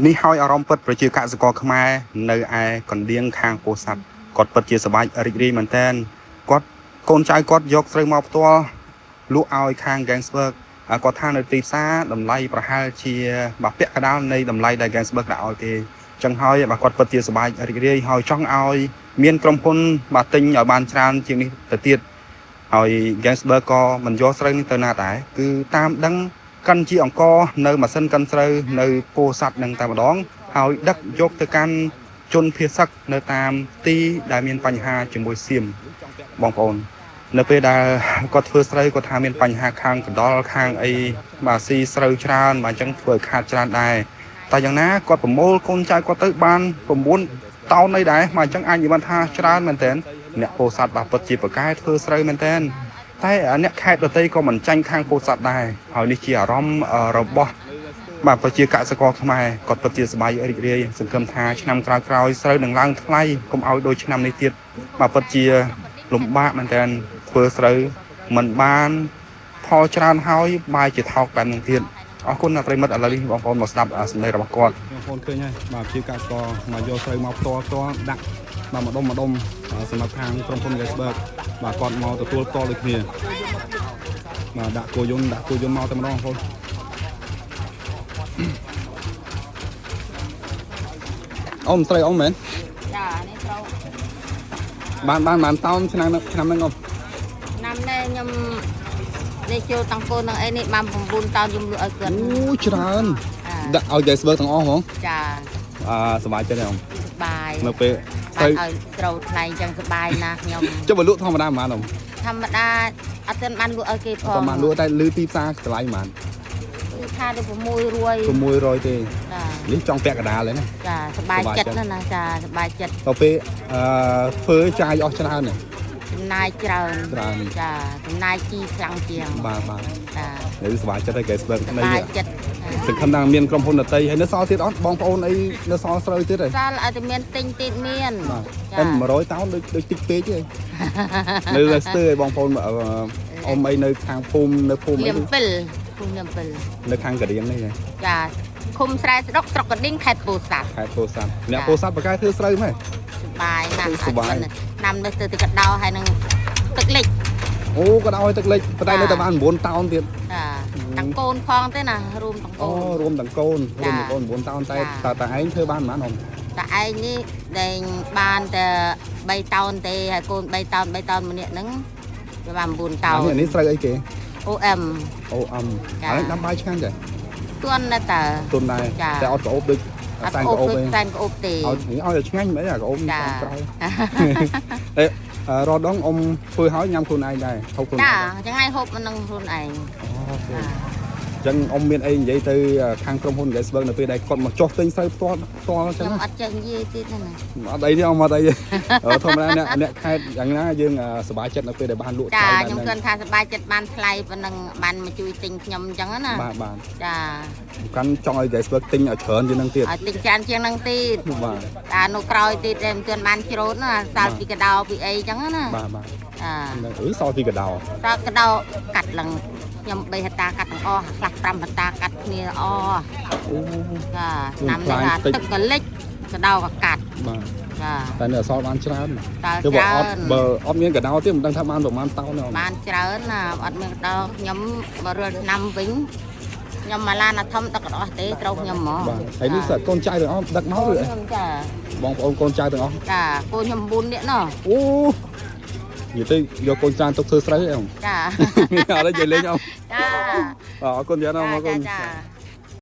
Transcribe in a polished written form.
នេះហើយអារម្មណ៍ពិតប្រជាកសិករខ្មែរនៅឯកណ្ដៀងខាងពោធិ៍សាត់គាត់ពិតជាសប្បាយរីករាយមែនទែនគាត់កូនចៅគាត់យកស្រូវមកផ្ទាល់លក់ឲ្យខាង Ganzberg គាត់ថានៅទីផ្សារតម្លៃប្រហែលជាបាទពាក់កណ្ដាលនៃតម្លៃដែល Ganzberg ដាក់ឲ្យទេចឹងហើយបាទគាត់ពិតជាសប្បាយរីករាយហើយចង់ឲ្យមានក្រុមហ៊ុនបាទទិញឲ្យបានច្រើនជាងនេះទៅទៀតហើយ Ganzberg ក៏មិនយកស្រូវនេះទៅណាដែរគឺតាមដឹងកិនជាអង្គនៅម៉ាស៊ីនកិនស្រូវនៅពោធិ៍សាត់នឹងតែម្ដងហើយដឹកយកទៅកាន់ជនភៀសសឹកនៅតាមទីដែលមានបញ្ហាជាមួយសៀមបងប្អូន នៅពេលដែលគាត់ធ្វើស្រូវគាត់ថាមានបញ្ហាខាងកណ្ដុលខាងអីបាទស៊ីស្រូវច្រើនបាទអញ្ចឹងធ្វើឲ្យខាតច្រើនដែរតែយ៉ាងណាគាត់ប្រមូលកូនចៅគាត់ទៅបាន9តោនអីដែរបាទអញ្ចឹងអាចនិយាយបានថាច្រើនមែនតើអ្នកពោធិ៍សាត់បាទពិតជាប្រកែធ្វើស្រូវមែនតើតែអ្នកខេត្តដទៃក៏មិនចាញ់ខាងពោធិ៍សាត់ដែរហើយនេះជាអារម្មណ៍របស់បាទប្រជាកសិករខ្មែរគាត់ពិតជាសប្បាយរីករាយសង្ឃឹមថាឆ្នាំក្រោយៗស្រូវនឹងឡើងថ្លៃកុំឲ្យដូចឆ្នាំនេះទៀតបាទពិតជាលំបាកមែនតើធ្វើស្រូវមិនបានផលច្រើនហើយបាយជាថោកបែបនេះទៀតអរគុណណាស់ប្រិយមិត្តឥឡូវនេះបងប្អូនមកស្ដាប់សម្ដីរបស់គាត់បងប្អូនឃើញហើយបាទជាកសិករមកយកស្រូវមកផ្ទាល់ផ្ទាល់ដាក់បាទម្ដុំម្ដុំសម្រាប់ខាងក្រុមហ៊ុន Ganzberg បាទគាត់មកទទួលផ្ទាល់ដូចគ្នាបាទដាក់គោយន្តដាក់គោយន្តមកតែម្ដងបងប្អូន អ៊ំស្រីអ៊ំមែន ចានេះត្រូវ បានបានបានតោនឆ្នាំឆ្នាំហ្នឹងអ៊ំ ឆ្នាំនេះខ្ញុំនេះចូលតាំងកូននឹងអីនេះបាន9តោនខ្ញុំលក់ឲ្យគាត់ អូច្រើន ចា ដាក់ឲ្យ Ganzberg ទាំងអស់ហ្មង ចា អឺសប្បាយចិត្តទេអ៊ំ សប្បាយ នៅពេលស្រូវ បានឲ្យត្រូវថ្លៃអញ្ចឹងសប្បាយណាស់ខ្ញុំ ចុះបើលក់ធម្មតាប៉ុន្មានអ៊ំ ធម្មតាអត់ទាន់បានលក់ឲ្យគេផង ប្រហែលលក់តែលឺទីផ្សារតម្លៃប៉ុន្ គឺថាទៅ600 មាន600ទេ ចា នេះចង់ពាក់កណ្ដាលហើយណា ចាសប្បាយចិត្តណាស់ណាចាសប្បាយចិត្ត ដល់ពេលអឺធ្វើចាយអស់ច្រើនណាស់ ចំណាយច្រើន ច្រើន ចាចំណាយជីខ្លាំងជាង បាទបាទ ចា នៅសប្បាយចិត្តហើយ Ganzberg ស នៅ ប្បាយចិត្ត សង្ឃឹមថាមានក្រុមហ៊ុនដទៃហើយនៅសល់ទៀតអត់បងប្អូនអីនៅសល់ស្រូវទៀតទេ សល់ឲ្យតែមានទិញទៀតមាន បាទតែ100តោនដូចដូចតិចពេកទេនៅ Leicester ឯងបងប្អូនអ៊ំអីនៅខាងភូមិនៅភូមិអី លៀមពិលភូមិលៀមពិល នៅខាងករៀងនេះ ចាឃុំស្រែស្ដុកស្រុកកដិងខេត្តពោធិ៍សាត់ ខេត្តពោធិ៍សាត់អ្នកពោធិ៍សាត់បកកែធ្វើស្រូវម៉េច សប្បាយណាស់ សប្បាយ ឆ្នាំនេះទៅទឹកកដោហើយនឹងទឹកលិច អូក៏ឲ្យទឹកលិចប៉ុន្តែនៅតែបាន9តោនទៀត ចាទាំងកូនផងទេណារួមទាំងកូ អូ ន រួមទាំងកូនរួមទាំងកូន9តោនតែ ចា តើតើឯងធ្វើបានប៉ុន្មានអ៊ំ តែឯងនេះដែលបានតែ3តោនទេហើយកូន3តោន3តោនម្នាក់ហ្នឹងវាបាន9តោន អានេះស្រូវអីគេ អូអឹម អូអឹម ចា អានេះដាំបាយឆ្ងាញ់ចា ទន់ណាស់តើ ទុនដែរ ចា តែអត់ក្អូបដូច អត់ សែន អូប ក្អូបទេ ដូចសែនក្អូបទេ ឲ្យឲ្យតែឆ្ងាញ់មិនអីអាក្អូប ចា តាមក្រោយតែរដងអ៊ំធ្វើហើយញ៉ាំខ្លួនឯងដែរហូបខ្លួនឯង ចា ដែរ ចឹងឯងហូបមិននឹងខ្លួនឯង អូខេ ចា អញ្ចឹងអ៊ំមានអីនិយាយទៅខាងក្រុមហ៊ុន Ganzberg នៅពេលដែលគាត់មកចុះទិញស្រូវផ្ទាល់ផ្ទាល់អញ្ចឹងណា ខ្ញុំអត់ចេះនិយាយទៀតទេណា អត់អីទេអ៊ំអត់អីទេធម្មតាអ្នកអ្នកខេតយ៉ាងណាយើងសប្បាយចិត្តនៅពេលដែលបានលក់ ចា ថ្លៃបែប ខ្ញុំ ហ្នឹង គិតថាសប្បាយចិត្តបានថ្លៃប៉ុណ្ណឹងបានមកជួយទិញខ្ញុំអញ្ចឹងណា បាទបាទ ចា សំខាន់ចង់ឲ្យ Ganzberg ទិញឲ្យច្រើនជាងហ្នឹងទៀត ឲ្យទិញច្រើនជាងហ្នឹងទៀត បាទ តានៅក្រោយទៀតតែមិនទាន់បានជ្រូតណាសាល់ពីកដោពីអីអញ្ចឹងណា បាទបាទ ចា ហ្នឹងអីសល់ពីកដោ សាល់កដោកាត់ឡើងខ្ញុំ3ហិកតាកាត់ទាំងអស់ខ្លះ5ហិកតាកាត់គ្នាអស់ អូ ចាឆ្នាំនេះថាទឹកក៏លិចកដោក៏កាត់ បាទ ចា តែនៅអសល់បានច្រើន តើ គឺបើ ច្រើ អត់ ន បើអត់មានកដោទៀតមិនដឹងថាបានប្រហែលតោនទេអ៊ំ បានច្រើនណាអត់មានកដោខ្ញុំបើរាល់ឆ្នាំវិញខ្ញុំមកឡានអាធំទឹកអត់អស់ទេត្រូវខ្ញុំហ្មង បាទហើយនេះសកូនចៅទាំងអស់ដឹកមក កូ ឬអី នខ្ញុំចា បងប្អូនកូនចៅទាំងអស់ ចាកូនខ្ញុំ9នាក់ណោះ អូនិយាយទៅយកកូនច្រើនទុកធ្វើស្រូវអីអ៊ំ ចា អត់ទេនិយាយលេងអ៊ំ ចា អរគុណច្រើនអ៊ំអរគុណ ចា